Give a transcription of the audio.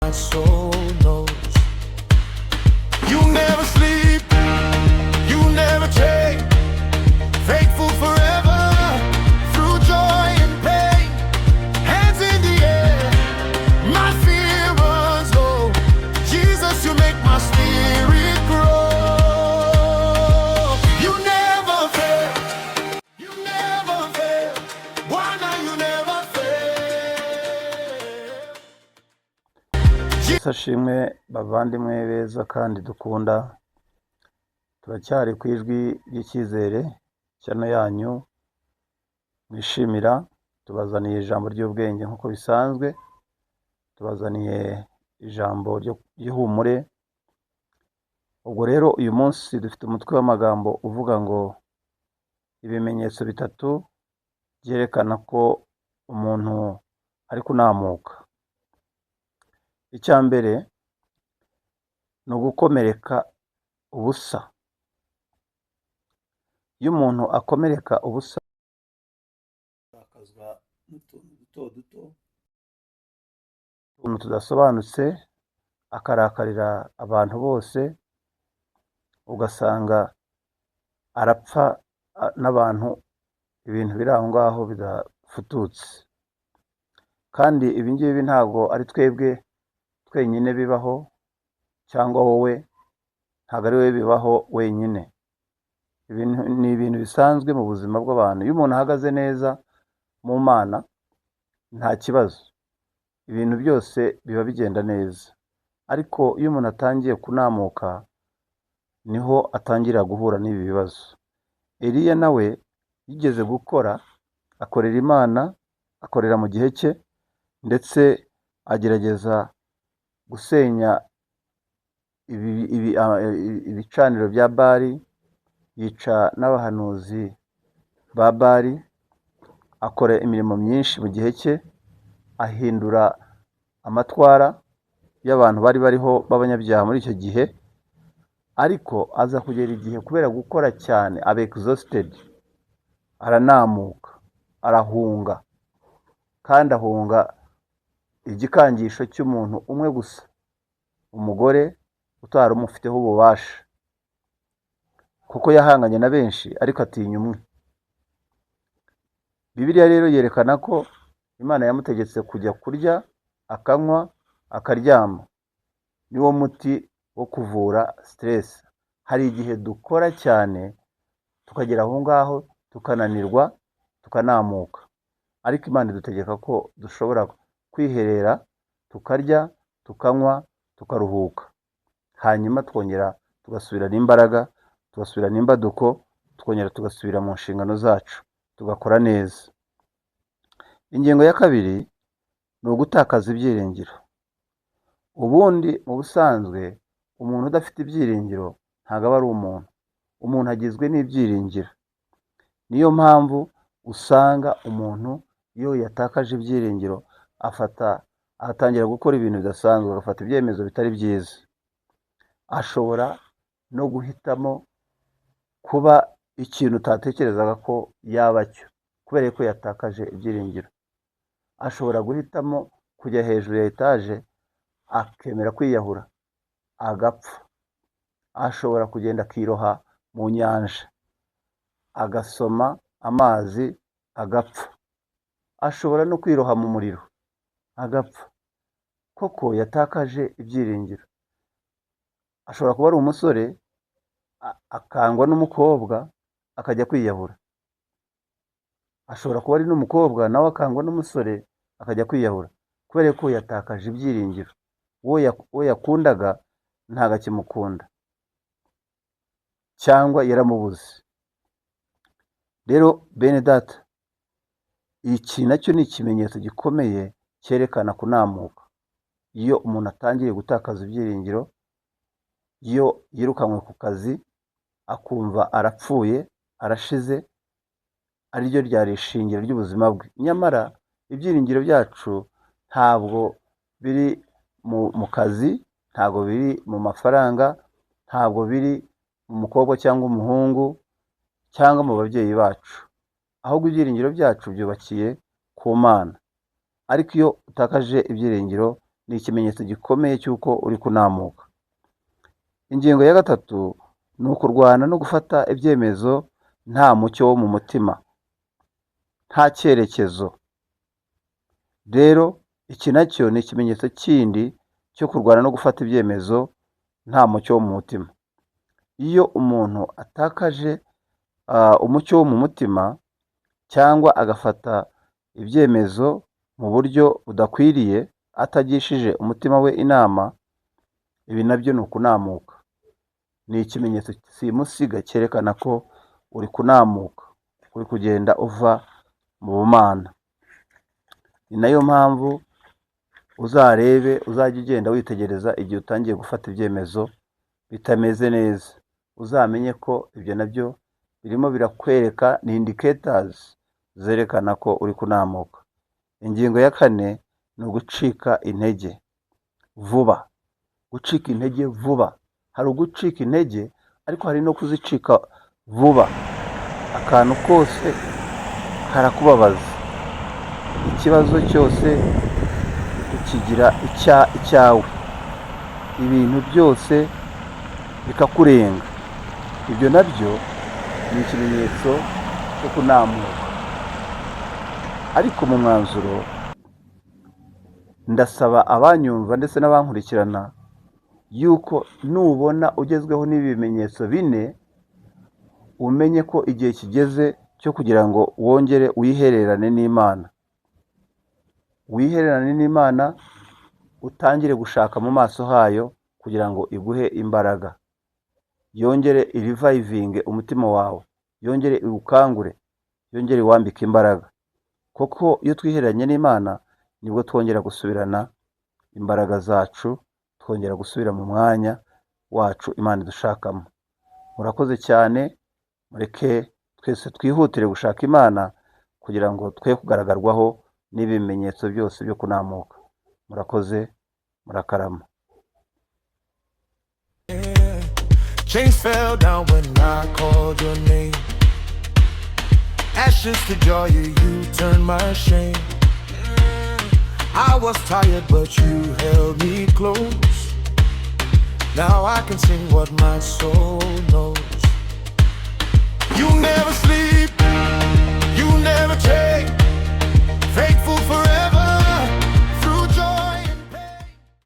My soul knows. You never sleep, you never change, faithful forever, through joy and pain. Hands in the air, my fear runs low. Jesus, you make my spirit grow. You never fail, you never fail. Bwana, you never fail. Yesu ashimwe, bavandimwe beza kandi dukunda. Turacyari ku Ijwi ry'Icyizere, channel yanyu mwishimira. Tubazaniye ijambo ry'ubwenge nk'uko bisanzwe, tubazaniye ijambo ry'ihumure. Ubwo rero uyu munsi dufite umutwe w'amagambo uvuga ngo ibimenyetso bitatu byerekana ko umuntu ari kunamuka. Icya mbere ni ugukomereka ubusa. Iyo umuntu akomereka ubusa, arakazwa n'utuntu duto duto, utuntu tudasobanutse, akarakarira abantu bose, ugasanga arapfa n'abantu ibintu biri aho ngaho bidafututse. Kandi ibi ngibi ntabwo ari twebwe twenyine bibaho, cyangwa wowe, ntabwo ari wowe bibaho wenyine. Ibintu ni ibintu bisanzwe mu buzima bw'abantu. Iyo umuntu ahagaze neza mu Mana, nta kibazo, ibintu byose biba bigenda neza. Ariko iyo umuntu atangiye kunamuka, niho atangira guhura n'ibi bibazo. Eliya nawe yigeze gukora, akorera Imana, akorera mu gihe cye, ndetse agerageza gusenya ibicaniro bya Bali, yica n'abahanuzi ba Bali, akora imirimo myinshi mu gihe cye, ahindura amatwara y'abantu bari bariho b'abanyabyaha muri icyo gihe. Ariko aza kugera igihe, kubera gukora cyane, aba exhausted, aranamuka, arahunga, kandi ahunga igikangisho cy'umuntu umwe gusa, umugore utari umufiteho ububasha, kuko yahanganye na benshi ariko atinya umwe. Bibiliya rero yerekana ko Imana yamutegetse kujya kurya, akanywa, akaryama. Niwo muti wo kuvura stress. Hari igihe dukora cyane tukagera aho ngaho tukananirwa, tukanamuka, ariko Imana idutegeka ko dushobora kwiherera, tukarya, tukanywa, tukaruhuka, hanyuma twongera tugasubirana imbaraga, tugasubirana imbaduko, tukongera tugasubira mu nshingano zacu, tugakora neza. Ingingo ya kabiri ni ugutakaza ibyiringiro. Ubundi mu busanzwe umuntu udafite ibyiringiro ntabwo aba ari umuntu. Umuntu agizwe n'ibyiringiro. Niyo mpamvu usanga umuntu iyo yatakaje ibyiringiro afata, atangira gukora ibintu bidasanzwe, agafata ibyemezo bitari byiza. Ashobora no guhitamo kuba ikintu utatekerezaga ko yaba cyo, kubera ko yatakaje ibyiringiro. Ashobora guhitamo kujya hejuru ya etaje, akemera kwiyahura, agapfa. Ashobora kugenda akiroha mu nyanja, agasoma amazi, agapfa. Ashobora no kwiroha mu muriro, agapfa, koko yatakaje ibyiringiro. Ashobora kuba ari umusore, akangwa n'umukobwa, akajya kwiyahura. Ashobora kuba ari n'umukobwa nawe akangwa n'umusore, akajya kwiyahura, kubera ko yatakaje ibyiringiro. Uwo yakundaga ntabwo akimukunda cyangwa yaramubuze. Rero bene data, iki nacyo ni ikimenyetso gikomeye cyerekana kunamuka. Iyo umuntu atangiye gutakaza ibyiringiro, iyo yirukanywe ku kazi, akumva arapfuye, arashize, ariryo ryari ishingiro ry'ubuzima bwe. Nyamara ibyiringiro byacu ntabwo biri mu kazi, ntabwo biri mu mafaranga, ntabwo biri mu mukobwa cyangwa umuhungu cyangwa mu babyeyi bacu, ahubwo ibyiringiro byacu byubakiye ku Mana. Ariko iyo utakaje ibyiringiro Ni ikimenyetso gikomeye cy'uko uri kunamuka. Ingingo ya gatatu ni ukurwana no gufata ibyemezo nta mucyo wo mu mutima, nta cyerekezo. Rero iki nacyo ni ikimenyetso kindi cyo kurwana no gufata ibyemezo nta mucyo wo mu mutima. Iyo umuntu atakaje umucyo wo mu mutima cyangwa agafata ibyemezo mu buryo budakwiriye atagishije umutima we inama, ibi nabyo ni ukunamuka. Ni ikimenyetso simusiga cyerekana ko uri kunamuka, uri kugenda uva mu bumana. Ni nayo mpamvu uzarebe, uzajya ugenda witegereza igihe utangiye gufata ibyemezo bitameze neza, uzamenye ko ibyo nabyo birimo birakwereka, ni indicators zerekana ko uri kunamuka. Ingingo ya kane ni ugucika intege vuba. Gucika intege vuba, hari ugucika intege ariko hari no kuzicika vuba. Akantu kose karakubabaza, ikibazo cyose ukigira icyawe, ibintu byose bikakurenga. Ibyo nabyo ni ikimenyetso cyo kunamuka. Ariko mu mwanzuro, ndasaba abanyumva ndetse n'abankurikirana yuko nubona ugezweho n'ibi bimenyetso bine, umenye ko igihe kigeze cyo kugira ngo wongere wihererane n'Imana. Wihererane n'Imana, utangire gushaka mu maso hayo kugira ngo iguhe imbaraga, yongere irivayivinge umutima wawe, yongere iwukangure, yongere iwambike imbaraga. Kuko iyo twihereranye n'Imana nibwo twongera gusubirana imbaraga zacu, twongera gusubira mu mwanya wacu Imana idushakamo. Murakoze cyane, mureke twese twihutire gushaka Imana kugira ngo twe kugaragarwaho n'ibimenyetso byose byo kunamuka. Murakoze, murakarama. Chains fell down when I called your name. Ashes to joy, you turned my shame. I was tired, but you held me close. Now I can sing what my soul knows. You never